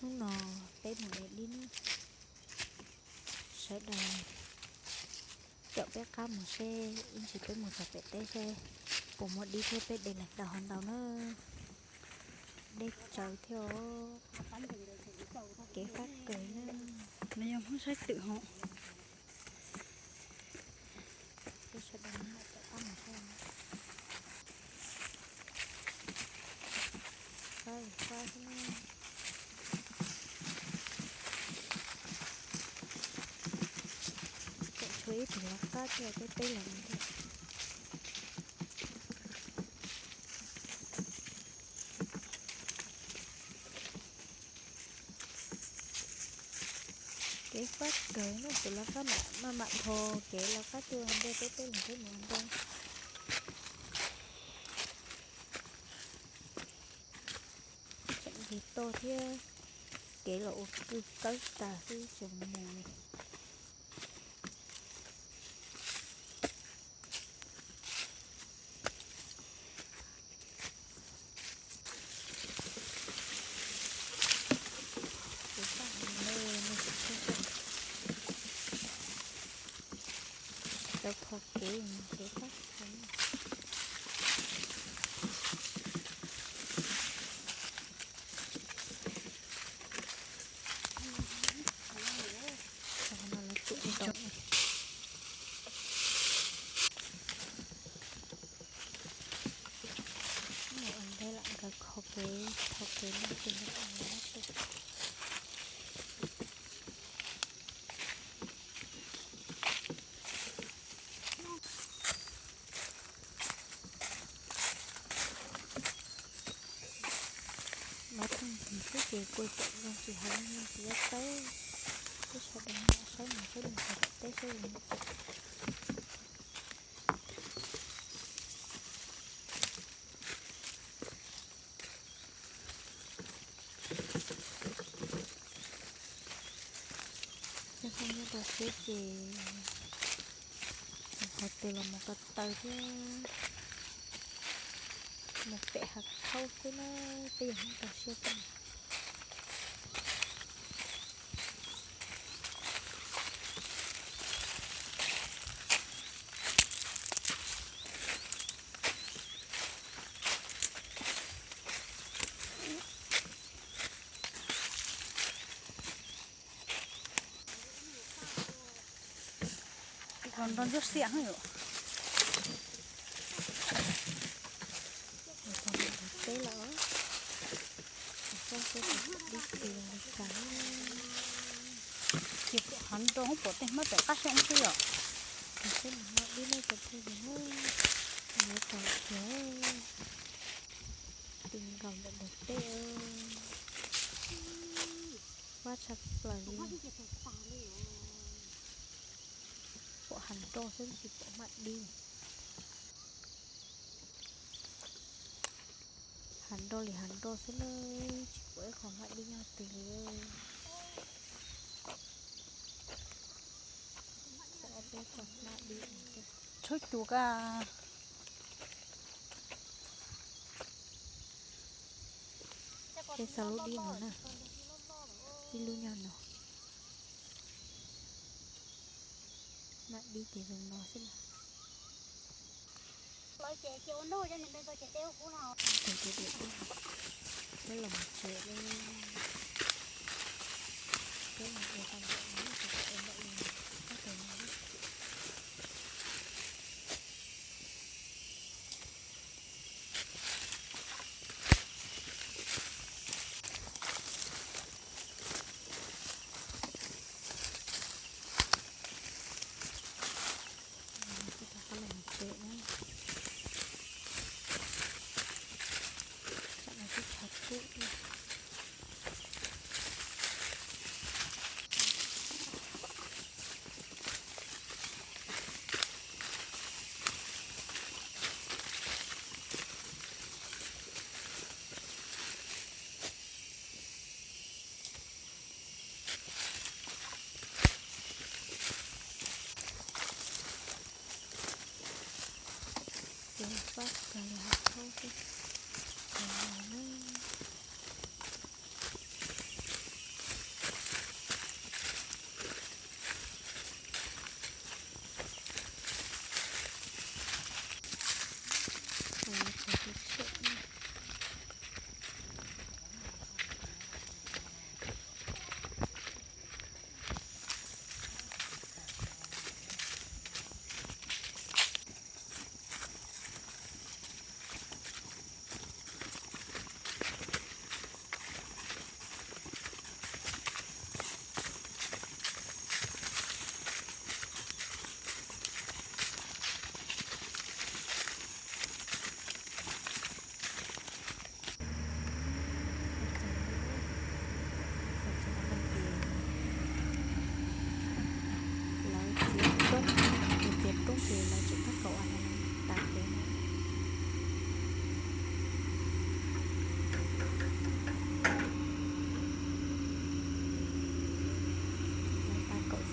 Hnub no peb mus ev dib nawb. Sawv daws caum peb qab mus seb ib ntsis peb mus txog pem teb seb puas muaj dib thiab peb de los tau hov ntau na. Deb tsawv thiab os. Kev fab kawg na. Nws yog Hmoob saib twm hov. Peb sawv daws caum qab mus seb. Fab fab xwb na. Tseem tshuav ib tug lawv qab thiab, peb peb los thiab. Kev fab kawg no, tus lawv qab mam maj mam tho kev lawv qab tuaj ntej peb peb los peb mus ntej. Tseem yig toj thiab, kev los ua kwj kawb tas xwb tseem mus li. Lawv kho kev, kev fab kawg. Qhov no lawv tsuam ntoo. Ua ntej lam nkawd kho kev, kho kev no ces lawv ua no tuaj. Lawv pheej tig xwb ces kua caum zoo tsis hais li tsis yob tawb. Peb sawv daws mam saib mus saib mus saib pem teb saib li. Coj phooj ywg tau siab ces mus qhov twg los mus ko taw thiab, mus pem hav khaub xwb na, peb yog Hmoob tau siab xwb. Nrog ntsuab xiam yom. Teb lawm, dib tsis li cas. Ces pom hav nroj pom tej hmab pem qab xyoob xwb yom. Seb nws muaj dib ne cov phooj ywg na, yuav tau kiag. Ti nkaus ntawm ntug teb, fab tshaj plaws li. Pom hav nroj xwb tsis pom hmab dib. Hav nroj li hav nroj xwb na, tsis pom ib qho hmab dib nyob twg li. Peb tsob hmab dib, tshawb cuag ka. Peb xa lub dib no na, ib lub nyob no. Hmab dib ces zoo no xwb na. Peb los mus tsev li. Peb los ua tau npaum no, ua npaum li, tab tom no. Peb rov qab los mus tsev na. Tsam no twb tshav kub thiab.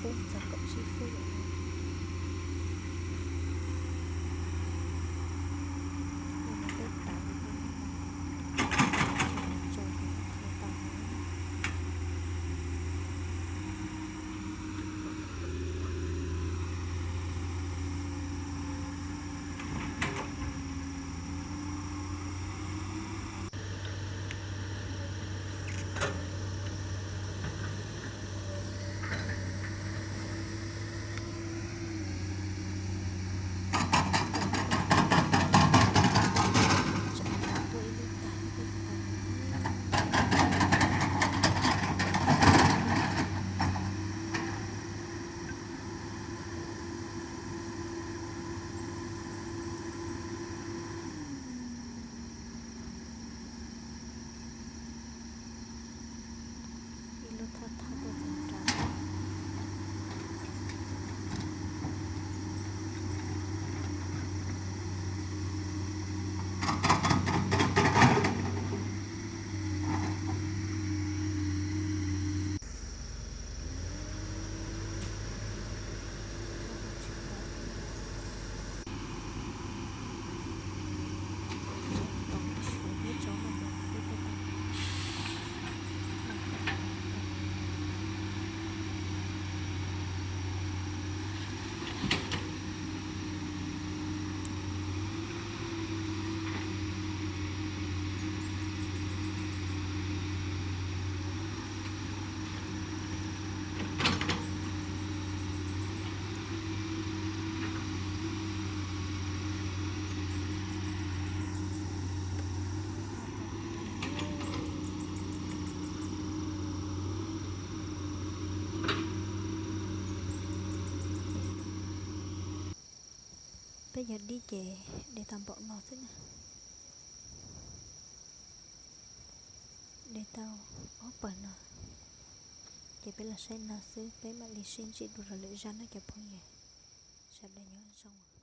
Pub txog kaum tsib phút lawm. Ua no peb tawm ua peb tso tso tau. Ib lub thawj thawj tuaj txog nrad. Peb yog dib ces de tau npaum no xwb na. De tau ob pawg no, ces peb los saib no xwb, peb mam li sib ntsib dua rau lwm zaj na cov phooj ywg. Sawv daws nyob zoo.